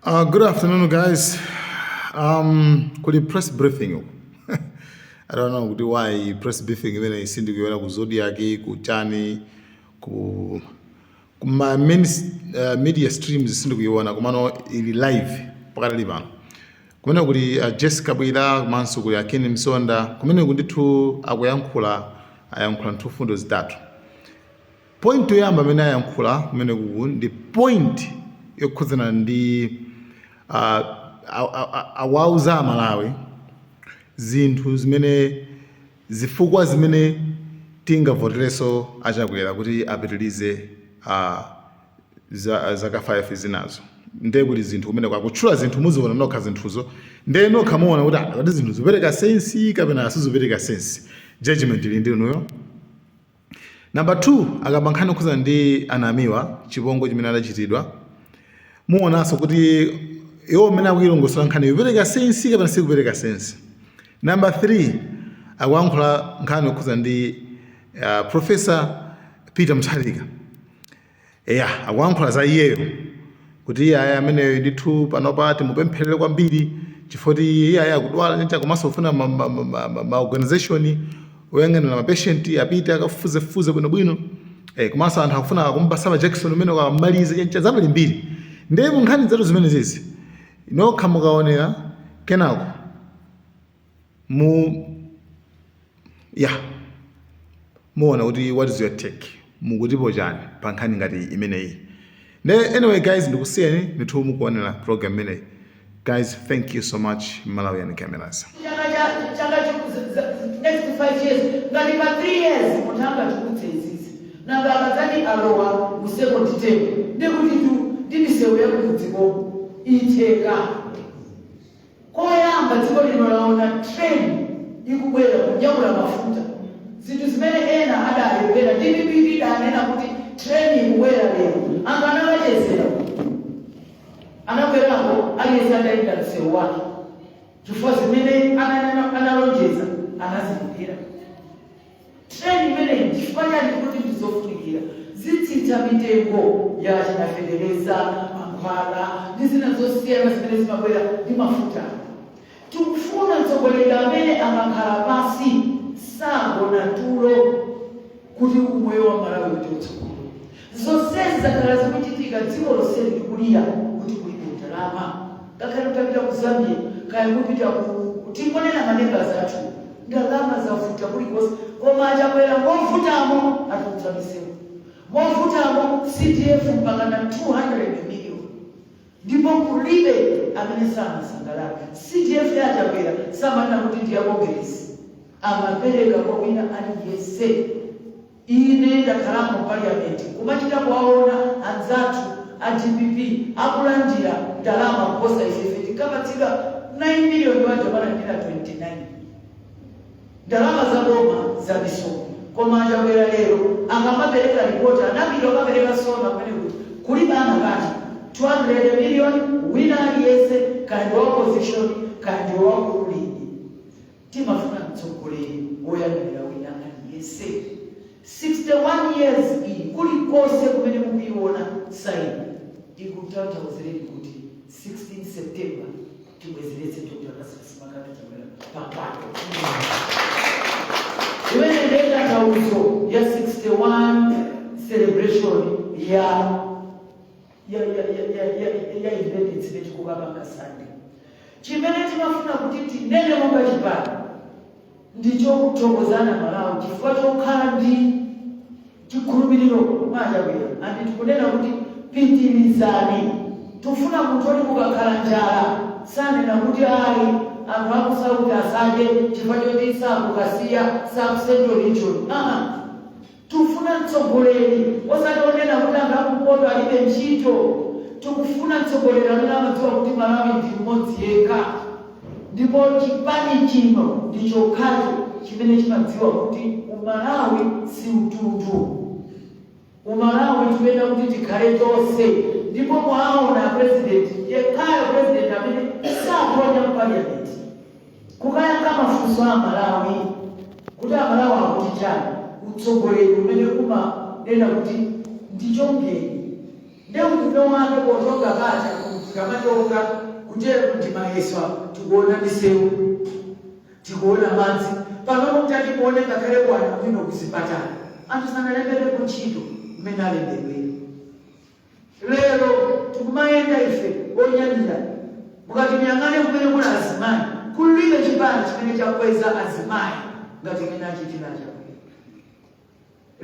Good afternoon, guys. Kuli press briefing uku. I don't know kuti why press briefing imene sindikuiona ku Zodiak, ku chani, ku ma main media streams sindikuiona, komano ili live pakatali pano. Kumene kuli Jessica Bwira, komanso kuli Akini Msonda. Kumene ndithu akuyankhula, ayankhula nthu fundo zitatu. Point yoyamba amene ayankhula kumene kuku ndi point yokhudzana ndi awauza Amalawi zinthu zimene, zifukwa zimene tingavoterenso aChakwera kuti apitirize zaka 5 zinazo. Ndiye kuti zinthu kumene akutchula zinthu, muziona nokha zinthuzo, ndiye nokha muona kuti ah, kodi zinthu zikupereka sense kapena sizipereka sense. Judgment ili ndi inuyo. Number 2, akamba nkhani yokhudzana ndi anamiwa, chipongwe chimene adachitidwa. Muonanso kuti iwo mmene akuyilongosola nkhani ikupereka sense kapena sikupereka sense. Number 3, akuyankhula nkhani yokhudzana ndi Professor Peter Mutharika. Ya, akuyankhula za iyeyo kuti iye aya ameneyo ndithu panopa timupempherere kwambiri chifukwa kuti iye aya akudwala ncha, komanso kufuna ma organization oyang'anira ma patient apite akafufuzefufuze bwinobwino, komanso anthu akufuna kumupasa ma Jackson umene akamalize chencha zambirimbiri. Ndiye mu nkhani zatu zimene zizi, nokha mukaonera, kenako mu ya muona kuti what is your take, mukutipo chani pa nkhani ngati imeneyi. Ne anyway guys, ndikusiyeni ndithu mukuonera program imeneyi. Guys, thank you so much. Malawian Cameras. Chaka next 5 years, ngati pa 3 years munthu angatulutse izizi, nanga akadzati alowa mu second term, ndikuti tu ndi misewu yakudziko itheka. Koyamba dziko lino laona train ikubwera kunyamula mafuta, zinthu zimene ena adalephera. DPP idanena kuti train ikubwera lero, anthu anakachezera, anabwerako, aliyense atayenda msewu wake, chifukwa zimene analonjeza anazilephera. Train imeneyi, chifukwa chani kuti ndizofunikira, zitsitsa mitengo ya chinafedereza, mankhwala ndi zina zosiyana zimene zimabwera ndi mafuta. Tikufuna mtsogoleri amene amakhala pasi sagona tulo kuti umoyo wa Malawi kuti utsogolo. Zonsezi zakhala zikuchitika, dziko lonseli likulira kuti kulibe ndalama. Ngakhale mutapita ku Zambia, kaya mupita ku tingonena ma neighbours athu, ndalama zavuta kulikonse. Koma aChakwera movutamo atulutsa misewu, movutamo CDF mpaka na 200 million, ndipo kulibe amene samasangalala. CDF yaChakwera samanena kuti ndi ya Congress, amapereka kwa wina aliyense. Ine ndakhalamo parliament, kumachita kuwaona anzathu a DPP akulandira ndalama kuposa ifefe. Tikapatsidwa 9 million, waja malandira 29, ndalama za boma za misonkho. Koma aChakwera lero akamapereka ripoti, anapita akapereka sona kumene kuti kulibe anakati 200 million, wina aliyense, kaya ndi wa opposition, kaya ndi wa ruling. Timafuna mtsogoleri woyang'anira wina aliyense. 61 years iyi, kulikonse kumene mukuiona sign, ikutanthauzireni kuti 16 September tibwezeretse Dr. Lazarus McCarthy Chakwera pampando. Imene ndiye tanthauzo ya 61 celebration ya independence imene tikukapanga Sunday. Chimene timafuna kuti tinene monga chipani ndichokuthokozana Malawi chifukwa chokhala ndi chikhulupiriro mwa Chakwera, and tikunena kuti pitirizani. Tifuna munthu oti kukakhala njala sanena kuti ayi, anthu akusauti asadye chifukwa choti sakukasiya saku Central Region. Aa, tikufuna mtsogoleri osati onena kuti anthu akumpoto alibe ntchito. Tikufuna mtsogoleri amene amadziwa kuti Malawi ndi mmodzi yekha, ndipo chipani chino ndi chokhacho chimene chimadziwa kuti Umalawi si utundu, Umalawi tikuyenera kuti tikhale tonse. Ndipo mwaona president yekhayo, president amene saponya parliament kukayankha mafunso a Malawi kuti Amalawi akuti chani. Utsogoleri umene umanena kuti ndichongeni, nde udindo wake pochonga pacha. Tikamachoka kutero ndi mayeso, tikuona misewu, tikuona madzi. Panopo mutati muone, ngakhale kwana bwino kuzipatala, anthu sanalembedwe kuntchito mmene alembedwere lero. Tikumayenda ife onyadira. Mukati muyang'ane kumene kuli azimayi, kulibe chipani chimene chakweza azimayi ngati imene achitira Chakwera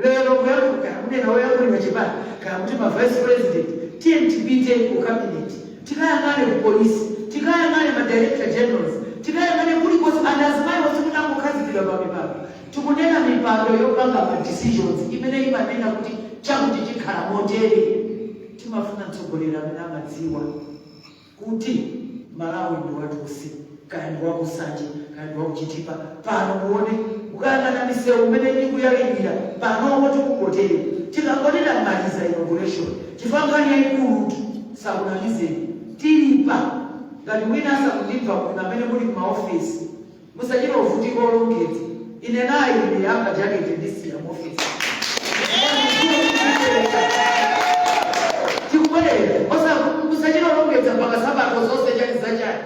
lero. Kuyankhula munena woyankhulira chipani kaya kuti ma vice president, tiye tipite ku cabinet, tikayang'ane ku polisi, tikayang'ane ma director generals, tikayang'ane kulikonse, anthu azimayi onse kuti angokhazikidwa pa mipando. Tikunena mipando yopanga ma decisions imene imanena kuti chakuti chikhala motere. Timafuna mtsogoleri amene amadziwa kuti Malawi ndi watonse, kaya ndi wakusanje, kaya ndi wakuchitipa. Pano muone, mukayang'ana misewu imene ikuyalidwira panopo, tikukotere tikangotera maliza inauguration, chifukwa nkhani yayikulutu, sakunamizeni, tilipa. Ngati mwina asakundimva bwino, amene muli kumaofesi, musachite uvutika olongedza. Ine nayi, ine yanga jaketi ndisiya muofesi. Tikubwerera, musachite olongedza mpaka sabato zonse chani zachani.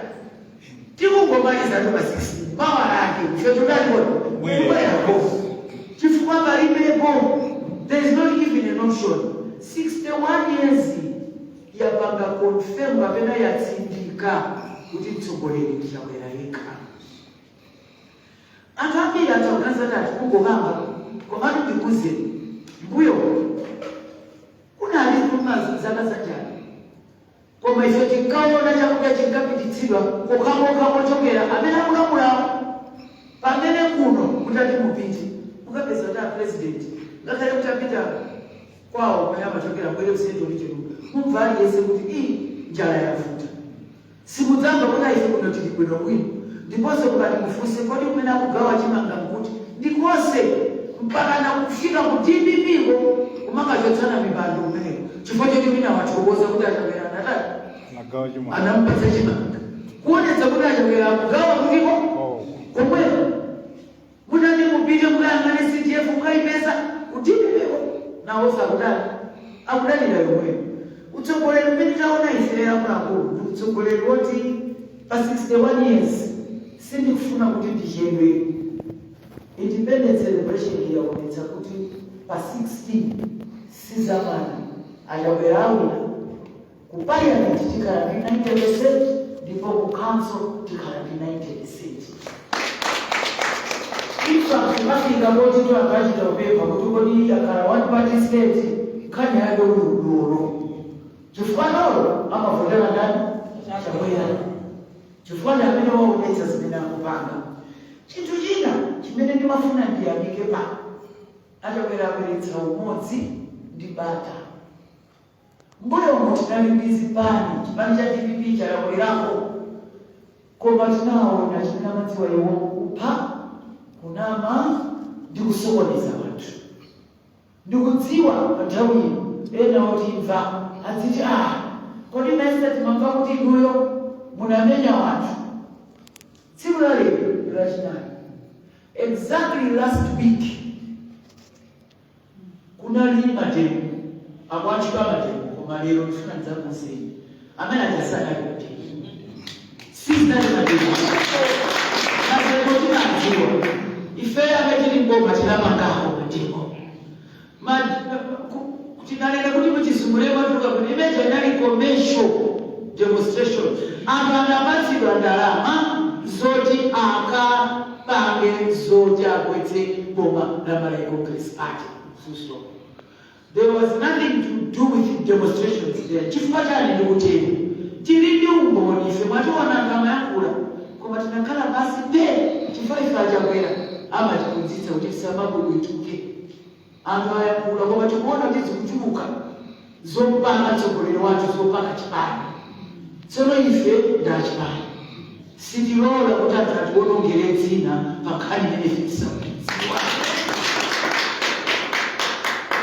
Tikungomaliza tu pa 16, mawa lake ife tudalipona kubwerako, chifukwa palibepo, there is not even an option. 61 years yapanga confirm kapena yatsindika kuti mtsogoleri ndi Chakwera yekha. Anthu ambiri atauganiza kuti atikungokamba, komatu ndikuze mbuyo kunali kuma zaka zachani, koma ife tinkaona chakudya chinkapititsidwa kokhamokha kochokera amene akulamulawo. Pamene kuno mutati mupite, mukapeza kuti a president, ngakhale mutapita kwawo kumene amachokera, bwere kusento lichero, mumva aliyense kuti iyi njala yavuta. Simudzamva kuti ife kuno tili bwinobwino. Ndiponso mukati mufunse, kodi kumene akugawa chimanga nkuti? Ndikonse mpaka nakufika ku DPP ko, kumakachotsana mipando kumeneko chifukwa choti wina wathokoza kuti aChakwera anatani? Anagawa chimanga. Anamupatsa chimanga, kuonetsa kuti aChakwera akugawa kutiko? Oh. Komweko mutati mupite mukayang'ane CDF, mukayipeza ku DPP ko, nawo sakutani, akudalira yomweyo. Utsogoleri umene taona ife, akuluakulu, ndi utsogoleri woti pa 61 years sindikufuna kuti ndichedwe. Independence celebration yaonetsa kuti pa 16 sizamani aChakwera awina. Ku parliament tikhala ndi 90, ndipo ku council tikhala ndi 90. Ifa timafika poti twangachita kupempha kuti kodi akhala one party state, nkhani yake uyu dolo, chifukwa dolo amavotera ndani? Chakwera, chifukwa ndi amene waonetsa zimene akupanga. Chinthu china chimene ndimafuna ndiyamike pano, aChakwera abweretsa umodzi ndi bata. Mbuyo umo tinali ndi zipani, chipani cha DPP chalamulirako, koma tinaona chimene amadziwa iwo: kupha, kunama ndi kusokoneza anthu. Ndikudziwa pa nthawi ino ena otimva adziti, "Ah, kodi maester timamva kuti inuyo munamenya wanthu?" Tsiku la lero Lachinayi, exactly last week kunali mademo, akuatchula mademo, koma lero ndifuna ndidzakuuzeni amene ajasanali mademo, sizinali mademo. Mademo timadziwa ife amene tili mboma, tinapangapo mademo. Tinanena kuti muchizungu matuka kuti imene inali commercial demonstration. Anthu anapatsidwa ndalama zoti akapange zoti agwetse boma la Malawi Congress Party, full stop. There was nothing to do with demonstrations there. Chifukwa chani ndikutero? Tili ndi umboni ife. Mwationa anthu amayankhula, koma tinakhala pasi pe, chifukwa ife aChakwera amatiphunzitsa kuti tisamabwebwetuke. Anthu ayankhula, koma tikuona kuti zikuchuluka zopanga mtsogoleri wathu, zopanga chipani. Tsono ife ndi achipani, sitilola kuti anthu atiwonongere dzina pa nkhani imene ife tisakuidziwa.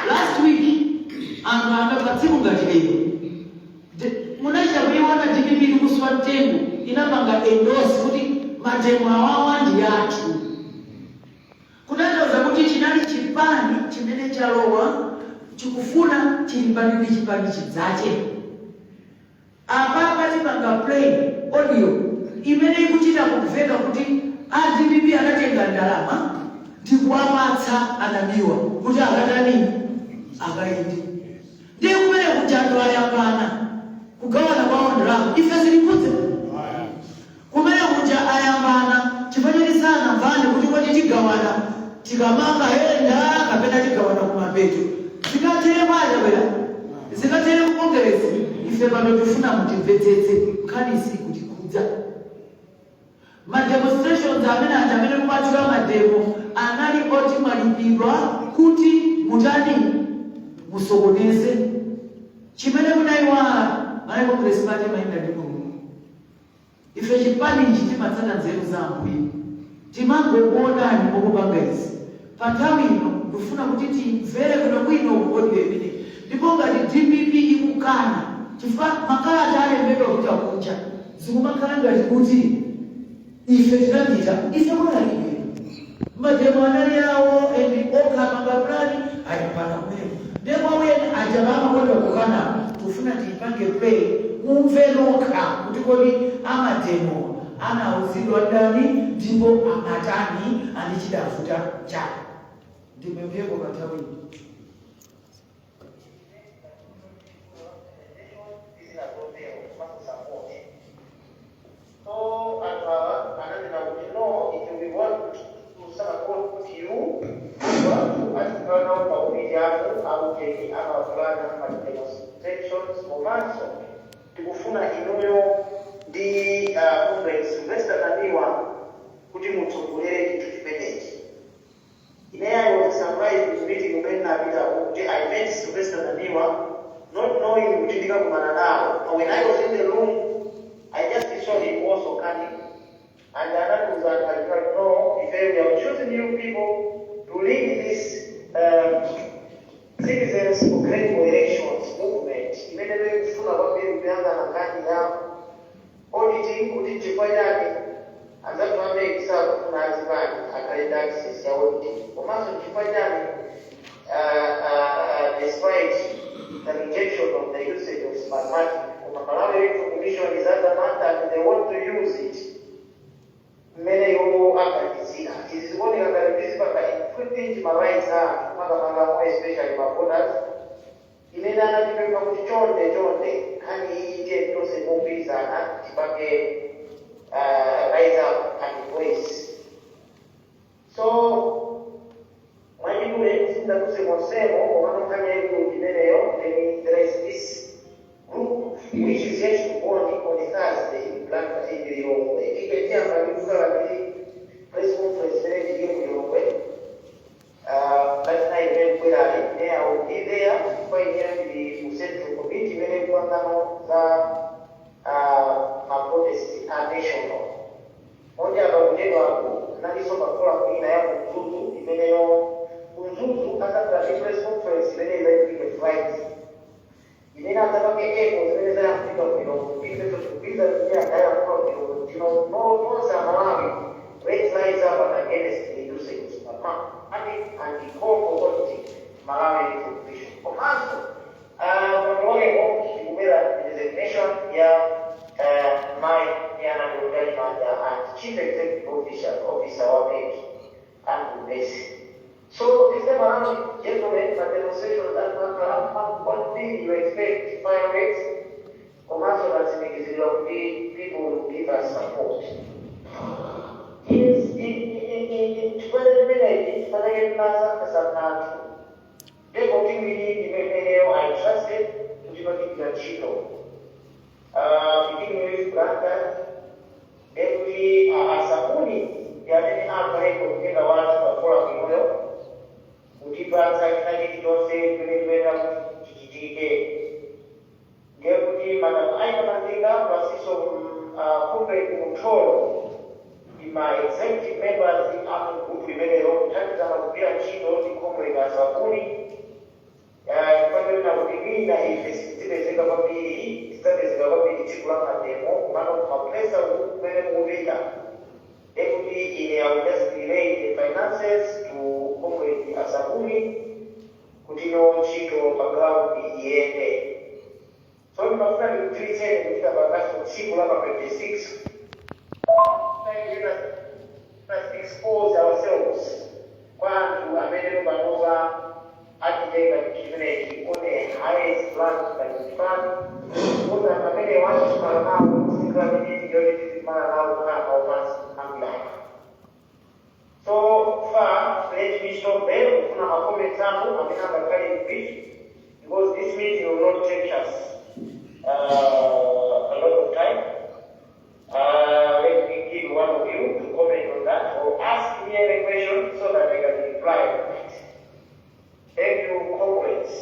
Last week anthu anapha tsiku ngati lero. Munachita kuiona DPP ikuswa mtengo, inapanga endorse kuti mademo awawa ndi athu, kutanthauza kuti chinali chipani chimene chalowa chikufuna chilimbane ndi chipani chidzache. Apapa timanena Ndipanga play audio imene ikuchita kumveka kuti a DPP anatenga ndalama ndikuwapatsa anamiwa kuti akatani, akayende. Ndiye kumene kuti anthu ayambana kugawana kwawo ndalama, ife zilikhudze kumene kuja. Ayambana chifukwa choti sanamvane kuti kodi tigawana tikamanga henda kapena tigawana kumapeto. Zikatere mwachapera, zikatere ku Congress. Ife pano tifuna mutimvetsetse, nkhani sikutikhudza. Ma demonstrations amene aja amene kumatchula ma demo anali oti mwalipidwa kuti mutani, musokoneze. Chimene munayiwala, Malawi Congress Party mayenda ndi Mulungu. Ife chipanichi timatsata nzeru za Ambuye. Timangokuonani mukupanga izi. Pa nthawi ino ndifuna kuti timvere bwinobwino audio imene, ndipo ngati DPP ikukana chifukwa makalata alembedwa kupita kunja, zikumakhala ngati kuti ife tinapita. Ife kunalibe ma demo, anali awo and okha panga plan, ayambana kumeneko. Ndipo wena aja amakonda kukana, tufuna tiyipange play mumve nokha kuti kodi ama demo anauzidwa ndani ndipo amatani, andichidavuta chani. Ndipempheko pa nthawi ino. Zina zotero komanso. So anthu awa ananena kuti, "No, if we want to support you, anthu azikhala nawo pakomiti athu aujeni amapulana ma demonstrations, komanso tikufuna inuyo ndi Comrade Sylvester Namiwa kuti mutsogolere chinthu chimenechi." Ine I was surprised with meeting umene napitako kuti I met Sylvester Namiwa, not knowing kuti ndikakumana nawo. But when I was in the room, I just saw him also coming and anatiuza anthu ati, "No, if we have chosen you people to lead this Citizens for Credible Elections movement imene tikufuna kwambiri kuyang'ana nkhani ya auditing, kuti chifukwa chani anzathu amene sakufuna azipani akhale ndi access ya auditing, komanso chifukwa chani despite the rejection of the usage of Smartmatic, koma Malawi Electoral Commission is adamant and they want to use it mmene iwo aganizira. Izi zikuoneka ngati kuti zipanga infringe ma rights a anthu, makamaka more especially ma voters, imene anatipempha kuti chonde chonde nkhani iyi tiye tonse mogwirizana tipange rise up and voice." So mwachidule, sindadutse konsemo, komano nkhani yaikulu imeneyo. Then there is this group which is yet to born on Thursday in Blantyre, in Lilongwe. Ife tiyamba ndi kukhala ndi press conference imene tili mu Lilongwe lachinayi imene kubwerali. Ine I will be there chifukwa ineyo ndili mu central committee imene kupangano za ma protest a national. Moti apa kuchedwaku nalinso pa forum ina ya kumzuzu, imeneyo kumzuzu adzakhala ndi press conference imene izachitika Friday, imene adzapange echo zimene zayankhulidwa bwino. Ifeso tikugwirizana zimene adayankhula bwino tino no tonse Amalawi, let's rise up and against the usage of Smartmatic and call for auditing Malawi Electoral Commission. Komanso mwendo tikubwera resignation ya Mai Annabel Mtalimanja and Chief Executive Officer wa MEC, Andrew Messi. So this time around, gentlemen, the demonstration that one thing you expect, fireworks, komanso tatsimikizidwa kuti people will give us support. Chifukwa chimenechi chifanake tinasankhasankha anthu, ndipo timu iyi imeneyo I trusted kuti patigwira ntchito, beginning with Blantyre, ndekuti asakuni ndi amene akhale coordinator wathu pa forum inoyo kutipatsa china chilichonse chimene tikuyenera kuti chichitike. Ndiye kuti Madam Aina Mazinga pasiso Comrade Mutholo ndi ma executive members a mu group imeneyo kuthandizana kugwira ntchito ndi Comrade Asakuni, kufanira kuti mwina ife sitipezeka kwambiri, tidzapezeka kwambiri tsiku la ma demo, komano kumapresa kumene mukupita, ndekuti ine I will just relay the finances to Comrade Asakuni kuti ino ntchito pa ground iyende. So ndimafuna ndikudziwitseni kuchita pakaso. tsiku la pa 26. Let us expose ourselves kwa anthu amene panopa atitenga chimenechi on a highest rank ngati kuti anthu amene watikumana nawo sikhala meeting yoti tizikumana nawo kukhala pansi ambiri. So far, let me stop there. Kufuna ma comments anu amene angakhale brief, because this meeting will not take us a lot of time. Let me give one of you to comment on that or ask me any question so that I can reply on it. Thank you, comrades.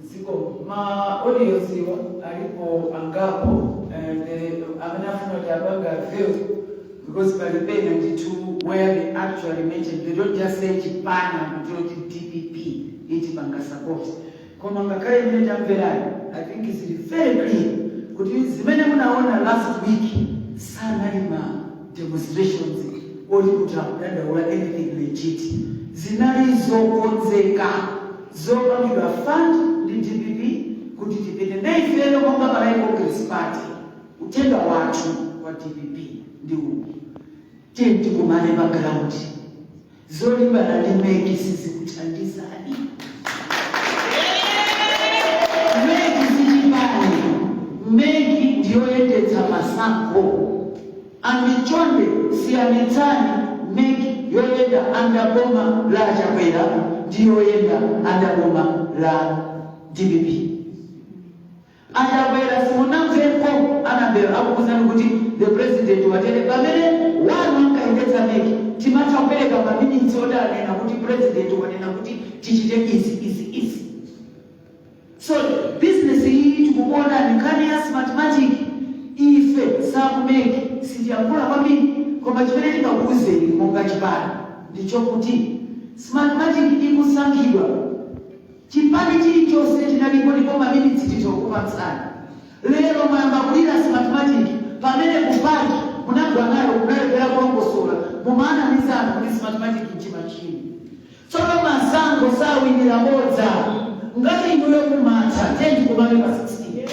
Ziko ma audios iwa alipo angapo and amene afuna kuti abanga view, because palipena ndithu where they actually mention. They don't just say chipani, kuti DPP ichipanga support, koma ngakhale imene tamverani, I think is very clear kuti zimene munaona last week sanali ma demonstrations oti kuti akudandaula anything legit. Zinali zokonzeka, zopangidwa fund ndi DPP kuti tipite. Ndeyifeyo monga Malawi Congress Party, uthenga wathu wa DPP ndi uwu: tiye tikumane pa ground. Zolimbana ndi MEC sizikuthandizani. MEC sichipani, MEC ndiyoyendetsa masankho. Andichonde siyanitsani MEC yoyenda under boma la Chakwera ndiyoyenda under boma la DPP. Achakwera simunamveko anabera akukuzani kuti the president watere, pamene wanu ankayendetsa MEC timatha kupereka ma minutes oti anena kuti president wanena kuti tichite izi, izi, izi. So business iyi tikukuona ni nkhani ya Smartmatic. Ife saku MEC sitiyankhula kwambiri, koma chimene tingakuwuzeni monga chipani ndichokuti Smartmatic ikusankhidwa, chipani chilichonse chinalipo, ndipo ma minutes titokupatsani. Lero mwayamba kulira Smartmatic pamene kupaki munagwa nayo, kunalephera kulongosola, mumaanamizana kuti Smartmatic nchimachini. Tsono masankho sawinira bodza. Ngati inuyo mumatha, tendi kumane pa 16.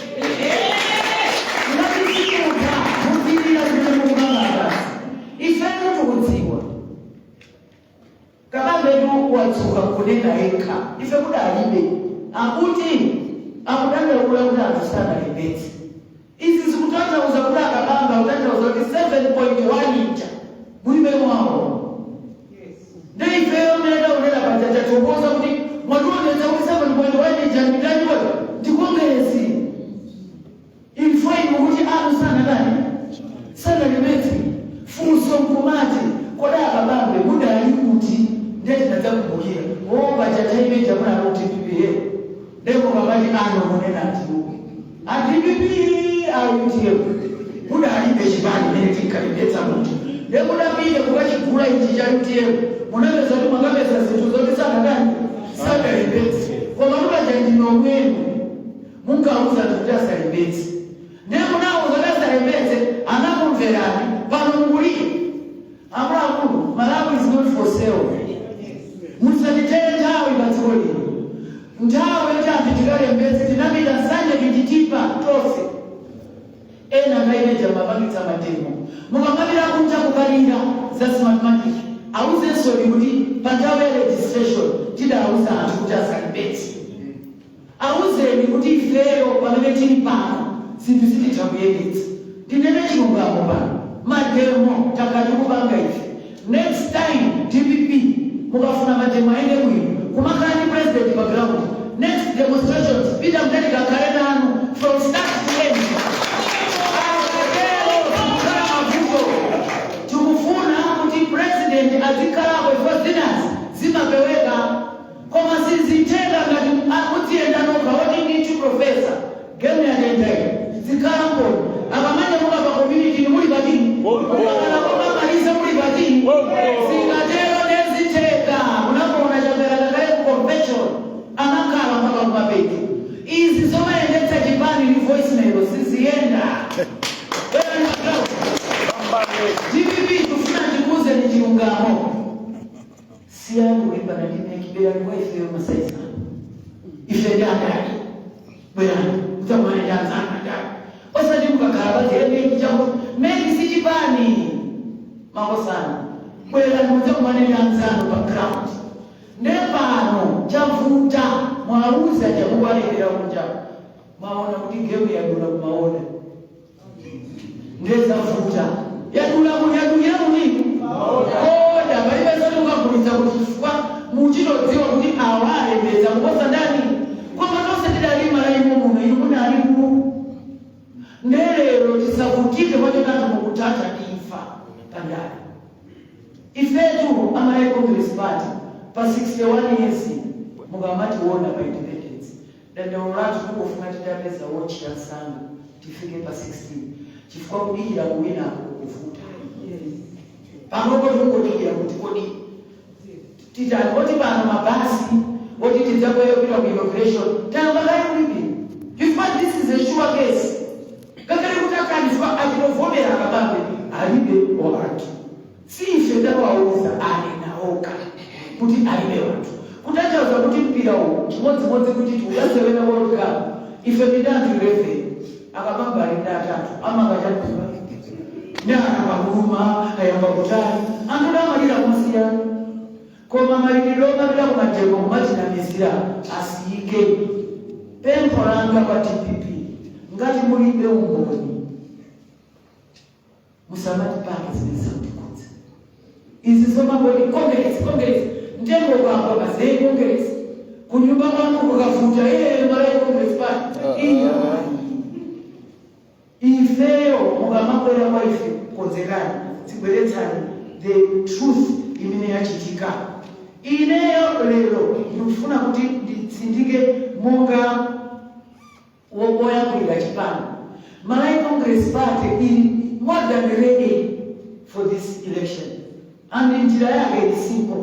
Ngati simutha, muzilira zimene mukupanga. Ifeyo tikudziwa Kabambetu watsuka kunena yekha, ife kudalibe akuti akudandaula kuti anthu sanalembetse. Izi zikutanthauza kuti akabamba kutanthauza kuti 7.1 ija mulibe mwawo. Ndi ifeyo mene taonera paja, tathokoza kuti mwationetsa kuti 7.1 ija nditaniwe ndi Congress. Imfaini kuti anu sanadani, sanalembetse. Funso nkumati, kodi akabambe mudali kuti? Ndiye tinadzakumbukira womba chataimeja munali kuti PPA ndeko kamati ano munena atiwo a DPP, a UTM, mudalibe chipani mene tinkalembetsa munthu. Ndiye mudapite kukachigula ichi cha UTM, munapeza kuti mwakapeza zinthu zoti sanadani, sanalembetse, koma mukaja ndino mwenu munkauza anthu kuti asalembetse. Ndiye munauza kuti asalembetse, anakumverani. Pano mukulira. Akuluakulu, Malawi is not for sale. Musatitere nthawi pa dziko lino. Nthawi yoti anthu tikalembetse tinapita Nsanje, Tichitipa tonse. Ena ngaineja mapangitsa ma demo, mukamapita kunja kukalira za Smartmatic, auzensoni kuti pa nthawi ya registration tidauza anthu kuti asalembetse. Auzeni kuti ifeyo pamene tili pano zinthu zititha kuyendetsa. Ndinene chilungamo pano, ma demo takati kupanga ife. Next time DPP mukafuna ma demo ayende bwino, kumakhala ndi president pa ground. Next demonstrations, Peter Mutharika akhale nanu from start to end. Akatero kukhala mavuto. Tikufuna kuti president azikhalapo ifo, zinazi zimapeweka, koma sizitheka ngati muziyenda nokha. Woti ndithu professor game yatendayi zikhala mboni akamanyamuka pa community muli patini, mukakhala komamaliza muli patini. Zikatero nezitheka. Munamuona Chakwera kakale ku convention anakhala mpaka kumapeto. Izi zomayendetsa chipani ndi voice mail siziyenda. DPP tufuna tikuze ni chilungamo. Siyani kulimbana ndi MEC, bwerani kwa ifeyo masaizana. Ife ndi andani, bwerani mudzakumane ndi andani. anzanu andani. Osati mukakhala pazire MEC chako. MEC sichipani, makosana. Bwerani mudzakumane ndi anzanu pa ground. Ndepano chavuta, mwauza chakukwalekera kunja, maona kuti game yadula kumaona, ndezavuta, yadula, yadulira kuni koda palibe mukagulitsa kuti chifukwa muchitodziwa kuti awalembetsa kuposa ndani. Koma tonse tidalima lalimo muno, inu munalimu. Ndelero tisavutike mwachotanthu mukuthatha imfa pandani. Ifetu Amalawi Congress Party pa 61 years, mukamationa pa independence, dandaulo lathu kungofuna titapeza wochita msanga tifike pa 16, chifukwa kudikira kuwinako kuvuta. Panopo tingodikira kuti kodi titani, oti pano mabasi oti tidzakwere kupita ku inauguration tayamba kale kulipira, chifukwa this is a sure case. Ngakhale kuti akani achitovomera akabambe alibe wanthu, si ife tawauza, anena okha kuti alibe wanthu, kutanthauza kuti mpira uwu chimodzimodzi kuti ukasewera World Cup, ife ndi anthu 11, akabamba ali ndi atatu, amanga chakufa ndi akapakuluma ayamba kutali, anthu amalira mosiyana. Koma maliliro omapita kumajengo kumatinamizira asiyike. Pempho langa kwa DPP, ngati mulibe umboni musamati pake zimene zakutikhudza izi zomangoti Congress, Congress. Mtengo ukagwa mazei Congress, kunyumba kwanu kukavuta, ee, Malawi Congress Party. Iya, ifeyo mukamabwera kwa ife, konzekani, tibweretsani the truth imene yachitika. Ineyo lero ndikufuna kuti nditsindike monga woyankhulira chipani, Malawi Congress Party ili more than ready for this election, and njira yake ili simple.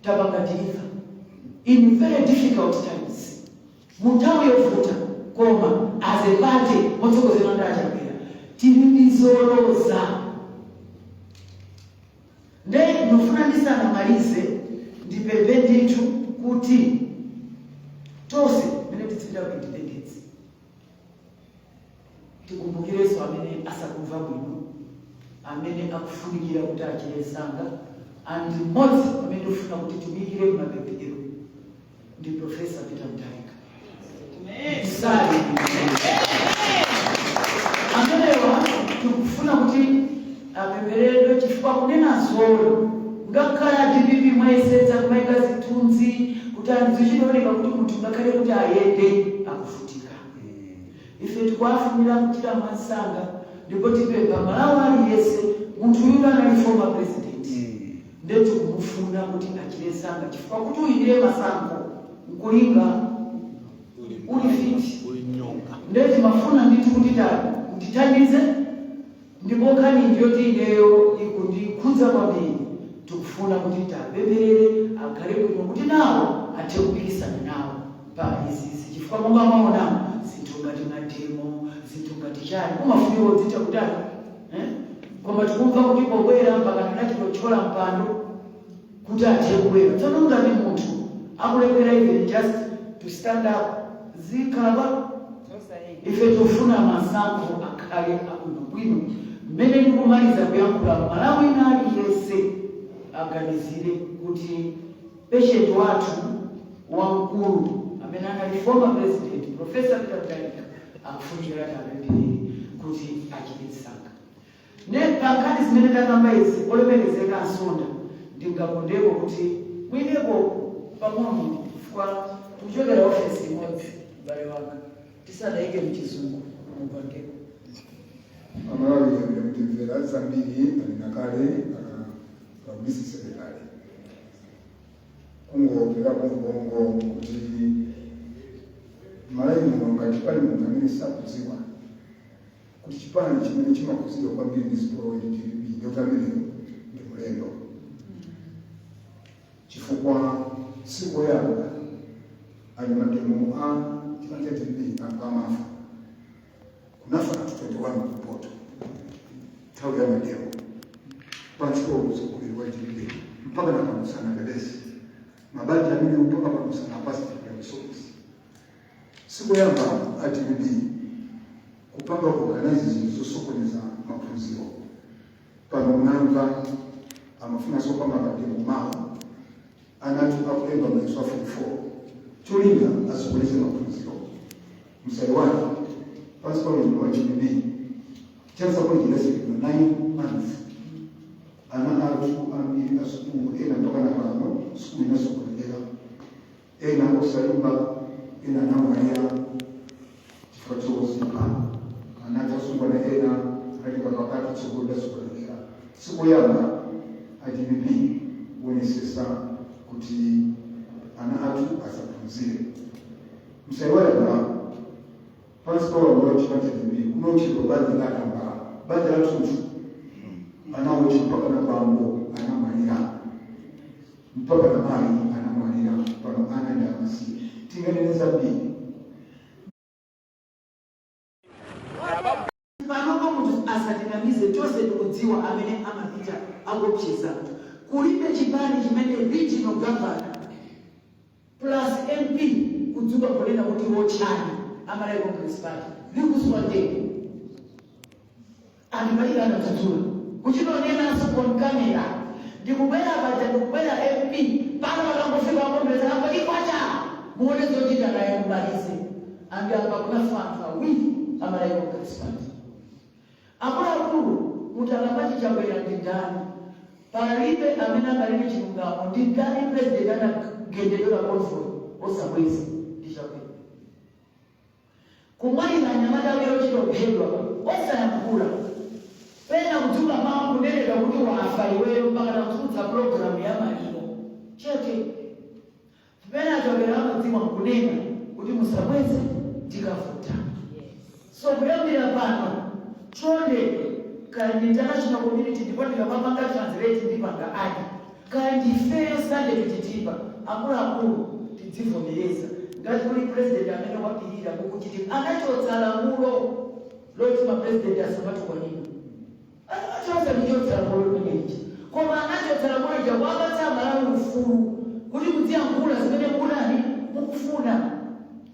Tapanga deliver in very difficult times, mu nthawi yovuta, koma as a party motsogozedwa ndi Achakwera tili ndi zoloza. Nde ndofuna ndisanamalize ndipemphe ndithu kuti tonse mene tizipita ku independence tikumbukirenso amene asakumva bwino, amene akufunikira kuti achire msanga. And mmodzi amene ndikufuna kuti timuyikire kumapemphero ndi Professor Peter Mutharika. Sali amenewa tikufuna kuti apempheredwe, chifukwa kunena zolo, ngakhale a DPP mwayesetsa kumayika zithunzi kuti anthu zichitooneka kuti munthu ngakhale kuti ayende akuvutika, ife tikuwafunira kuchira mwansanga. Ndipo tipempha Malawi aliyense, munthu uyu anali former president, nde tikumufuna kuti achire msanga, chifukwa kuti uyimire masankho nkulinga uli fit. Nde timafuna ndithu kuti ndithandize. Ndipo nkhani ndiyoti ineyo ikundikhudza kwambiri. Tikufuna kuti tapempherere akhale bwino kuti nawo athe kupikisana nawo pa izizi, chifukwa monga mwaonamo, zinthu ngati mademo, zinthu ngati chani, kumafunika kudzitha kutani, eh? Koma tikumva kuti pobwera mpaka tinachitothyola mpando kuti athe kubwera. Tsono ngati munthu akulephera even just to stand up, zikhala kwa ife tikufuna masankho akhale abwinobwino. Mmene ndikumaliza kuyankhula, Malawi ina aliyense aganizire kuti patient wathu wamkulu amene anali former president Professor Peter Mutharika akufunikira tapempherere kuti achite msanga. Ne pankhani zimene takamba izi, olemekezeka Ansonda, ndingakondeko kuti mwineko pang'ono, chifukwa tikuchokera ofesi imodzi, m'bale wanga, tisadayike mchizungu mupangeko. Amalawi amene mutimvera, zambiri anena kale kabisa sekretary. Kungopekapo mbongo kuti Malawi muno ngati pali munthu amene sakudziwa kuti chipani chimene chimakhuzidwa kwambiri ndi zipolowe ndi DPP, ndikuti ameneyo ndi mlendo, chifukwa sikoyamba ali mademo a chipani cha DPP anthu amafa. Kunafa anthu 21 kumpoto nthawi ya mademo pansi pa utsogoleri wa DPP. Mpaka na pano sanapepese mabanja amene, mpaka pano sanapase chipulumutso. Sikoyamba a DPP. Kupanga organize zinthu zosokoneza maphunziro. Pano munamva amafunanso kupanga ma demo mawa, anathu akulemba mayeso a form 4, cholinga asokoneze maphunziro. Msaiwale, pansi pa ulamuliro wa DPP, Chancellor College inatsekedwa 9 months. Ana athu ambiri a sukulu ena mpaka na pano sukulu inasokonekera, ena osalemba, ena anamwalira chifukwa chozipha. Ana athu asungwana ena anatenga pakati, tsogolo lasokonekera. Sikoyamba a DPP kuonesesa kuti ana athu asaphunzire. Msaiwale Malawi, pansi pa ulamuliro wa chipani cha DPP kunaotchedwa banja la Tambala, banja la thunthu, anawotcha mpaka na bambo anamwalira, mpaka na mayi anamwalira. Pano ana ndi amasiye. Tinganene zambiri. Panopo munthu asatinamize, tonse tikudziwa amene amapita akuopseza anthu. Kulibe chipani chimene regional governor plus MP kudzuka kunena kuti wotchani a Malawi Congress Party likuswa ndege. Anthu palibe anadzudzula kuchitonenanso on camera. Ndikubwera paja, ndikubwera MP pano, pakangofika wakongress angoti kwacha, muone zochita naye, mumalize. Andi apa kunafa anthu awiri a Malawi Congress Party. Akuluakulu, mutakapati Chakwera ndi ndani? Palibe amene anganene chilungamo. Ndi ndani president anagendedwera convoy osabweza? Ndi Chakwera. Kumwalira anyamata awiri ochitophedwa osayankhula, pena kudzuka mawu kunenedwa kuti wafa iweyo, mpaka nakutulutsa program ya maliro chete. Pamene Achakwera amadziwa nkunena kuti musabweze, tikavuta. So kuyambira pano, chonde, kaya ndi international community, ndipo ndikamapanga translate ndipanga adi, kaya ndifeyo Sunday tichitipa, akuluakulu, tidzivomereza ngati kuli president amene wapirira kukuchitika. Anachotsa lamulo loti ma president asamatukwanidwe, anachotsa lichotsa lamulo limenelicha, koma anachotsa lamulo lija kuwapatsa Amalawi ufulu kuti mudziyankhula zimene mukunani mukufuna.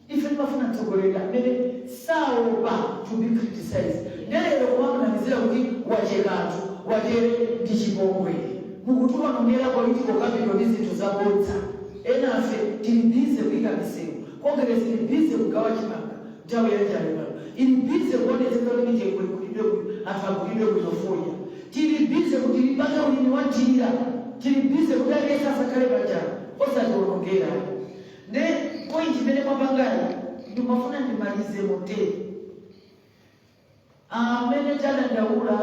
Ife timafuna mtsogoleri amene saopa to be criticized. Ndelero kumamunamizira kuti wacheka anthu watere ndi chipongwe, mukutiwonongera political capital ndi zinthu zabodza. Enafe tili busy kuyika misewu, Congress ili busy kugawa chimanga nthawi ya njala pano, ili busy kuonetsetsa kuti mitengo igulidwe bwino, anthu agulidwe bwino fodya. Tili busy kuti lipange ulimi wa nthirira, tili busy kuti aliyense asakhale panjala, osatiwonongera. Nde point imene mwapangayi ndimafuna ndimalize motere. Amene tadandaula,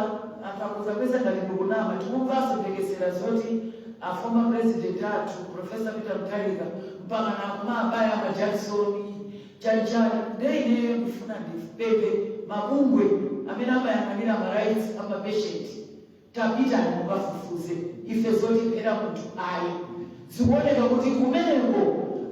anthu akuzakweza ngati ndikunama, tikumvanso mphekesera zoti a former president athu Professor Peter Mutharika mpaka nakumabaya ma Jackson chanchani. Nde ineyo ndifuna ndipemphe mabungwe amene amayang'anira ma rights ama patient, tapitani mukafufuze. Ife zotiphera munthu ayi. Zikuoneka kuti kumeneko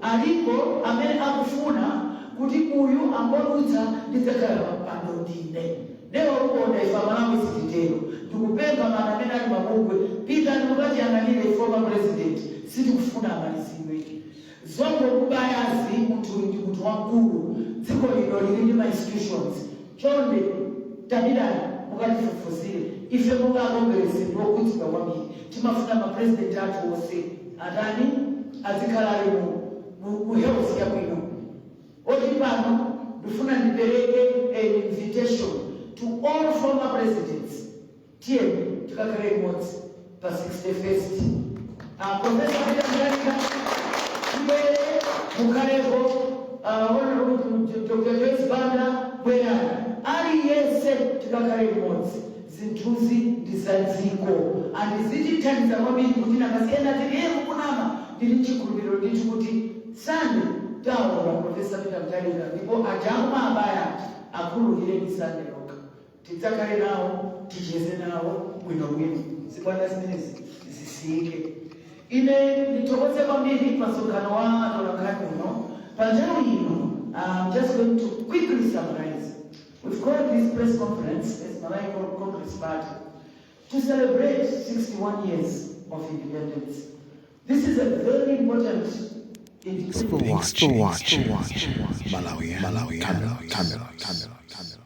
aliko amene akufuna kuti uyu angodutsa, ndidzakhala pampando ndine. Newa ukonda, ife Amalawi sititero. Ndikupempha mana amene ali mabungwe, pitani mukatiyang'anire former president, sitikufuna amalizidwe. Zongokubayazi, munthu uyu ndi munthu wamkulu, dziko lino lili ndi ma institutions. Chonde tapitani mukatifufuzire. Ife monga Congress ndiwokhudzidwa kwambiri, timafuna ma president athu onse atani, azikhala ali mu health yabwino. Oti pano ndifuna ndipereke an invitation to all former presidents, tiyeni tikakhale limodzi pa 61st. Professor Peter Mutharika, tibwere mukhalepo. Honorable Dr Joyce Banda, bwerani, aliyense tikakhale limodzi. Zinthuzi ndi za dziko, andizitithandiza kwambiri kuti nakasiyena tili iye mukunama. Ndili chikhulupiriro ndithu kuti Sande taona Professor Peter Mutharika, ndipo aja akumabaya akhululukireni. Sande lokha tidzakhale nawo, ticheze nawo bwinobwino, zibwana zimenezi zisiyike. Ine ndithokoze kwambiri pa msonkhano wa atolankhani uno pa nthawi ino. I'm just going to quickly summarize. We've called this press conference as Malawi Congress Party to celebrate 61 years of independence. This is a very important Thanks for watching. Malawi, Malawi, Camera, Camera, Camera, Camera.